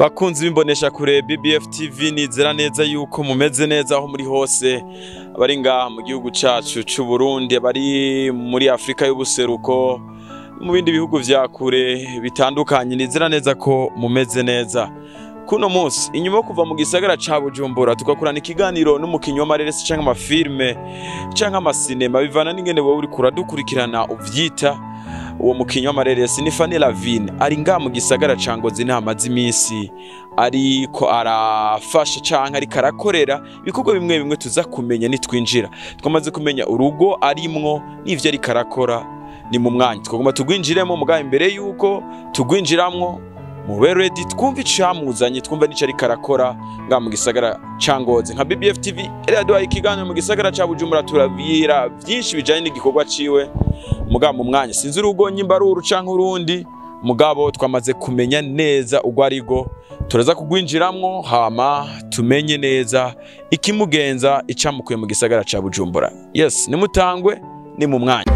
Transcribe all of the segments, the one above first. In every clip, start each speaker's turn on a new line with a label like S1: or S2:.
S1: Bakunzi b'imbonesha kure BBF TV, nizera neza yuko mumeze neza aho muri hose, abari ngaha mu gihugu cacu c'u Burundi, abari muri Afrika y'ubuseruko, mu bindi bihugu vya kure bitandukanye, nizera neza ko mumeze neza. Kuno munsi, inyuma yo kuva mu gisagara ca Bujumbura tugakorana ikiganiro n'umukinyi w'amareresi canke amafilme canke amasinema, bivana n'ingene wowe uriko uradukurikirana uvyita. Uwo mukinyi w'amareresi ni Fanny Lavine, ari ngaha mu gisagara ca Ngozi, ntamaze iminsi ariko arafasha canke ariko arakorera ibikorwa bimwe bimwe tuza kumenya nitwinjira. Twamaze kumenya urugo arimwo n'ivyo ariko arakora, ni mu mwanya twagomba tugwinjiremo. Mugabo imbere yuko tugwinjiramwo, mube ready twumve icamuzanye, twumve n'ico ariko arakora ngaha mu gisagara ca Ngozi. Nka BBF TV yari yaduhaye ikiganiro mu gisagara ca Bujumbura, turabwira vyinshi bijanye n'igikorwa ciwe. Mugabo mu mwanya sinzi urugo nyimba ari uru canke urundi, mugabo twamaze kumenya neza urwo arigo, turaza kugwinjiramwo hama tumenye neza ikimugenza, icamukuye mu gisagara ca Bujumbura. Yes, nimutangwe, ni mu mwanya.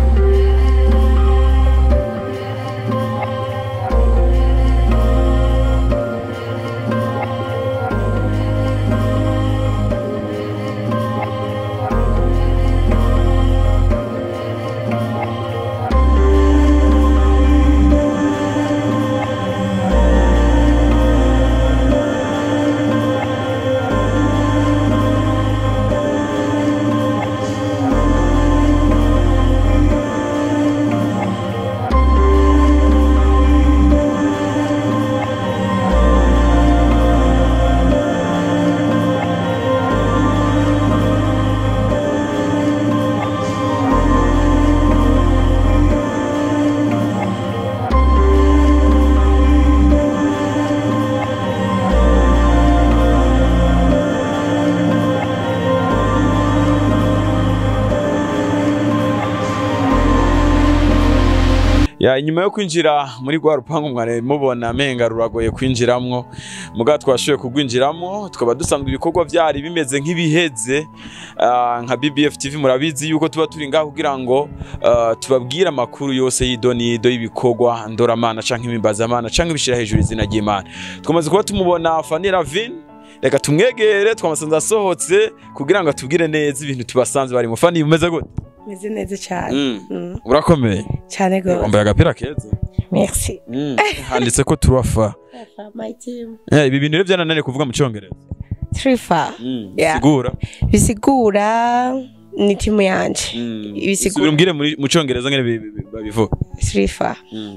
S1: Ya, inyuma yo kwinjira muri rwa rupangu mwari mubona menga ruragoye kwinjiramwo, mugabo twashoboye kugwinjiramwo, tukaba dusanzwe ibikorwa vyari bimeze nk'ibiheze. Nka BBF TV murabizi yuko tuba turi ngaho kugira ngo tubabwire amakuru yose y'idonido y'ibikorwa ndoramana canke imimbazamana canke ibishira hejuru izina ry'Imana. Twamaze kuba tumubona Fanny Lavine, reka tumwegere, twamasanze asohotse kugira ngo atubwire neza ibintu tubasanze barimo. Fanny, umeze gute?
S2: Meze neza cyane.
S1: Urakomeye?
S2: Cyane gose.
S1: Wambaye agapira keza.
S2: Merci.
S1: Handitse ko turafa.
S2: My team.
S1: Ibi bintu rero byanananiye kuvuga mu Cyongereza.
S2: Trifa. Yeah.
S1: Sigura.
S2: Bisigura ni timu yanje.
S1: Bisigura umbwire mu Cyongereza ngene babivuga.
S2: Trifa.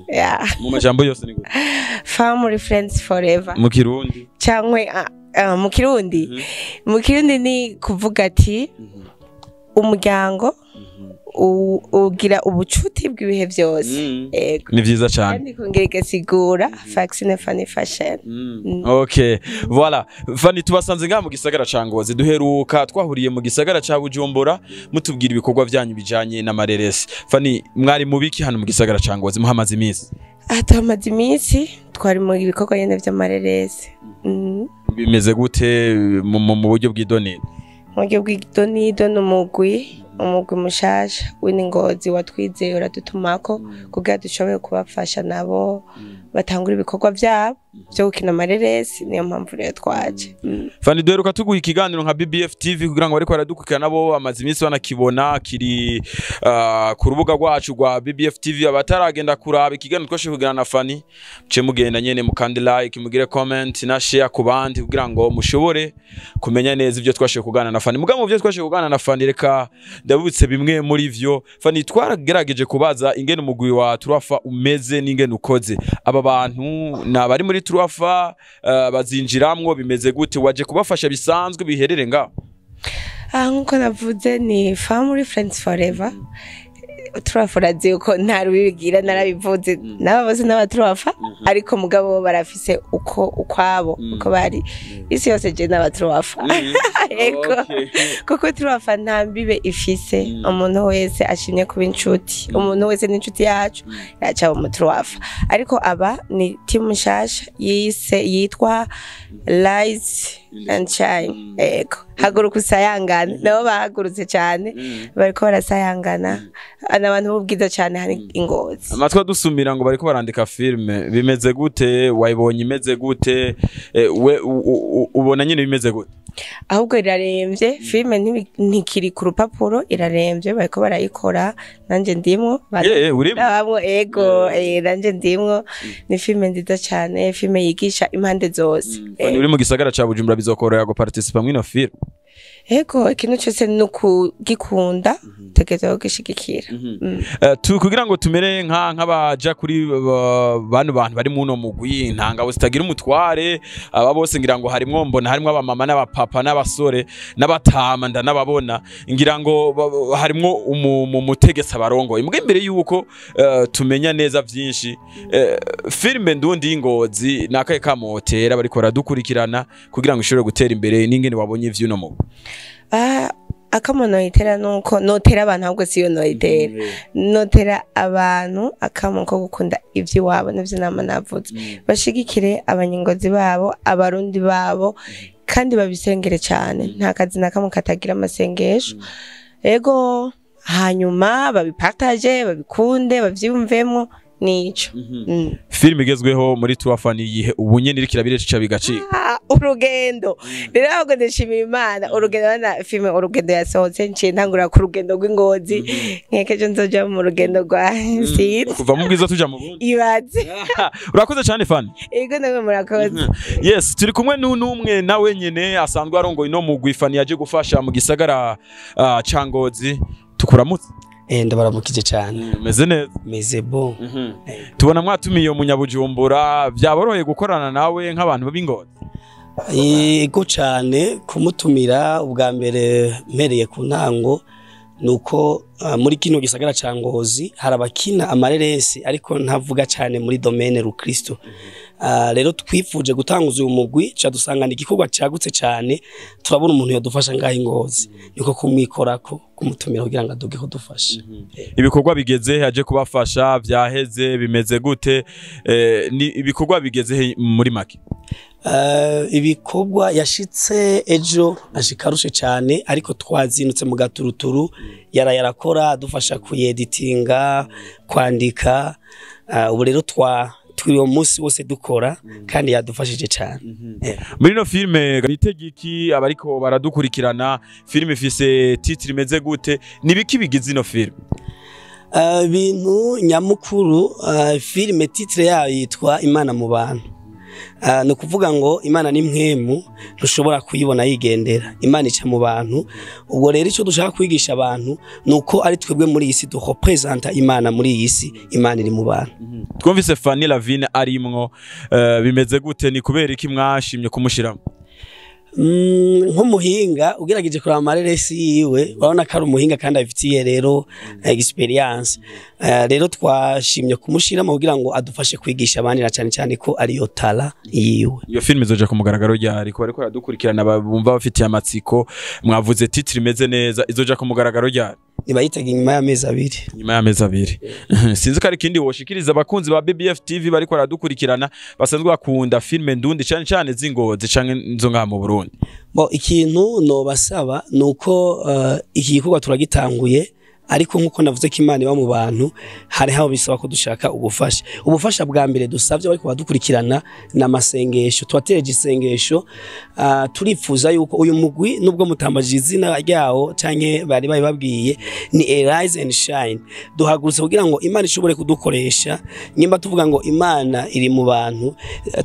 S2: Yeah.
S1: Mu majambo yose ni gute?
S2: Family, friends forever.
S1: Mu Kirundi.
S2: Cyangwe mu Kirundi. Mu Kirundi ni kuvuga ati umuryango ugira ubucuti bw'ibihe byose. Yego.
S1: Ni vyiza cyane.
S2: Kandi kongera igasigura vaccine Fanny fashion.
S1: Okay, voilà. Fanny, tubasanze ngaha mu gisagara ca Ngozi, duheruka twahuriye mu gisagara ca Bujumbura mutubwira ibikorwa vyanyu bijanye n'amareresi. Fanny, mwari mubiki hano mu gisagara ca Ngozi muhamaze iminsi?
S2: Tuhamaze iminsi twari mu bikorwa nyene vy'amareresi.
S1: Bimeze gute mu buryo bw'idonido?
S2: Mu buryo bw'idonido n'umugwi mushasha w'Ingozi watwizeye uradutumako kugira dushobore kubafasha nabo batangura ibikorwa vyabo byo gukina amareresi, niyo mpamvu rero twaje.
S1: Fanny, duheruka tuguha ikiganiro nka BBF TV kugira ngo bariko baradukurikirana nabo amaze iminsi banakibona kiri ku rubuga rwacu rwa BBF TV. Abataragenda kuraba ikiganiro twashoboye kugirana na Fanny, muce mugenda nyene mukande like, mugire comment na share ku bandi kugira ngo mushobore kumenya neza ivyo twashoboye kuganira na Fanny. Mugabo mu vyo twashoboye kuganira na Fanny, reka ndabutse bimwe muri vyo. Fanny, twaragerageje kubaza ingene umugwi wa Turafa umeze n'ingene ukoze. Aba bantu nabari muri Turafa bazinjiramwo bimeze gute? Waje kubafasha bisanzwe biherere ngaho?
S2: Nkuko navuze ni family, friends forever. Turafa urazi uko nta rubibigira, narabivuze nabo bose n'abaturafa, ariko mugabo barafise uko ukwabo uko bari isi yose je n'abaturafa. Ego. Kuko turafa nta mbibe ifise, umuntu wese ashimye kuba inshuti, umuntu wese n'inshuti yacu yaca umuturafa. Ariko aba ni timu nshasha yise yitwa Lies and Shine. Ego, haguruka usayangane. Nabo bahagurutse cyane, bariko barasayangana, n'abantu b'ubwiza cyane hari ingozi.
S1: Amatwi adusumira ngo bariko barandika filme, bimeze gute? Wayibonye imeze gute? We ubona nyine bimeze gute?
S2: Ahubwo iraremvye filme, ntikiri ku rupapuro, iraremvye, bariko barayikora, nanje ndimwo.
S1: Urimo?
S2: Ndabamwo, ego, nanje ndimwo. Ni filme nziza cyane, filme yigisha impande zose.
S1: Uri mu gisagara ca Bujumbura, bizokorohera guparticipa mwino filme?
S2: Ego, ikintu cyose ni ukugikunda, utegerezwa kugishigikira.
S1: Kugira ngo tumere nk'abaja kuri bano bantu bari muno mugwi, ntangabo zitagira umutware, aba bose ngira ngo harimwo, mbona harimwo abamama n'abapapa n'abasore n'abatama, ndanababona, ngira ngo harimwo umutegetsi abarongoye. Mbwe imbere yuko tumenya neza vyinshi, filime ndundi y'Ingozi nakaye kamotera bariko baradukurikirana kugira ngo ishobore gutera imbere, n'ingene wabonye ivy'uno mugwi?
S2: Akamo noyitera nuko notera abantu, ahubwo siyo noyitera, notera abantu akamo ko gukunda ivy'iwabo, nivyo nama navuze, bashigikire abanyengozi babo, abarundi babo, kandi babisengere cyane. Nta kazi na kamwe katagira amasengesho. Ego, hanyuma babipartage, babikunde, bavyiyumvemo, nico.
S1: Filime igezweho muri tuwafa ni iyihe ubu nyene iriko irabireca bigacika?
S2: Urugendo rero, ahubwo ndashimira Imana, urugendo bana, filime Urugendo yasohotse, nciye ntangura ku rugendo rw'Ingozi, nkekejo nzoja mu rugendo rwa sinzi.
S1: Kuva mu bwiza tuja mu bundi.
S2: Ibaze.
S1: Urakoze cyane, Fani.
S2: Ego, namwe murakoze.
S1: Yes, turi kumwe n'umwe nawe nyene asanzwe arongoye no mugwi, Fani yaje gufasha mu gisagara ca Ngozi. Tukuramutse.
S3: Ndabaramukije cyane.
S1: Umeze neza?
S3: Meze bon.
S1: Tubona mwatumiye umunyabujumbura, byaboroheye gukorana nawe nk'abantu b'Ingozi?
S3: Yego cyane. Kumutumira ubwa mbere, mpereye ku ntango, nuko muri kino gisagara ca Ngozi hari abakina amareresi, ariko ntavuga cyane muri domaine rukristo. Rero twifuje gutanguza uyu mugwi, ca dusangana igikorwa cagutse cyane, turabona umuntu yadufasha ngaho Ingozi, niko kumwikorako kumutumira kugira ngo aduge kudufasha.
S1: Ibikorwa bigeze he aje kubafasha? Vyaheze? Bimeze gute? Ni ibikorwa bigeze he muri make?
S3: Ibikorwa, yashitse ejo, ashika arushe cyane, ariko twazindutse mu gaturuturu, yaraye arakora, adufasha kuyeditinga, kwandika. Ubu rero twiriwe umunsi wose dukora, kandi yadufashije cyane.
S1: Muri ino filime bitegiki abariko baradukurikirana, filime ifise titre imeze gute? Ni biki bigize ino filime?
S3: Ibintu nyamukuru, filime titre yayo yitwa Imana mu bantu. Ni ukuvuga ngo Imana ni mpwemu, ntushobora kuyibona yigendera, Imana ica mu bantu. Ubwo rero icyo dushaka kwigisha abantu ni uko ari twebwe muri iyi si durepresenta Imana muri iyi si, Imana iri mu bantu.
S1: Twumvise Fanny Lavine arimwo, bimeze gute? Ni kubera iki mwashimye kumushiramo?
S3: Nk'umuhinga, ugerageje kuraba amareresi yiwe, urabona ko ari umuhinga kandi abifitiye rero experience. Rero twashimye kumushiramo kugira ngo adufashe kwigisha abandi, na cyane cyane ko ariyo talent yiwe.
S1: Iyo filime izoja ku mugaragaro ryari, ko bariko baradukurikirana bumva bafitiye amatsiko? Mwavuze titre imeze neza, izoja ku mugaragaro ryari?
S3: Nibayitega inyuma y'amezi 2.
S1: Nyuma y'amezi 2. Sinzi ko ari ikindi woshikiriza abakunzi ba BBF TV bariko baradukurikirana, basanzwe bakunda filime ndundi, cyane cyane z'Ingozi canke nzo ngaha mu Burundi.
S3: Bo, ikintu nobasaba nuko iki gikorwa turagitanguye, ariko nkuko navuze ko Imana iba mu bantu, hari aho bisaba ko dushaka ubufasha. Ubufasha bwa mbere dusabye bariko badukurikirana n'amasengesho. Tubatereje isengesho. Turifuza yuko uyu mugwi, nubwo mutambajije izina ryawo canke bari babibabwiye, ni Arise and Shine, duhagurutse kugira ngo Imana ishobore kudukoresha. Nyimba tuvuga ngo Imana iri mu bantu,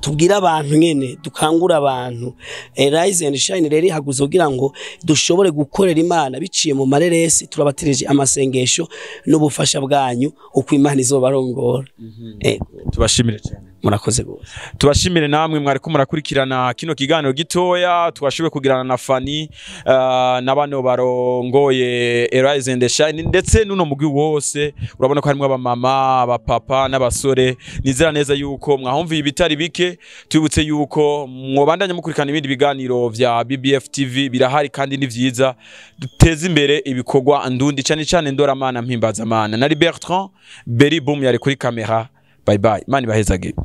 S3: tubwire abantu nyene, dukangura abantu. Arise and Shine rero ihagurutse kugira ngo dushobore gukorera Imana biciye mu mareresi. Turabatereje amasengesho n'ubufasha bwanyu, uko Imana izobarongora.
S1: Tubashimire cyane.
S3: Murakoze gose.
S1: Tubashimire namwe mwariko murakurikirana kino kiganiro gitoya twashoboye kugirana na Fanny na bano barongoye Arise and Shine, ndetse n'uno mugwi wose. Urabona ko harimo abamama, abapapa n'abasore. Nizera neza yuko mwahumviye ibitari bike. Tubibutse yuko mwobandanya mukurikirana ibindi biganiro vya BBF TV, birahari kandi ni vyiza. Duteze imbere ibikorwa ndundi, cyane cyane ndoramana, mpimbazamana. Na Bertrand Berry Boom yari kuri kamera. Bye bye, Imana ibahezagire.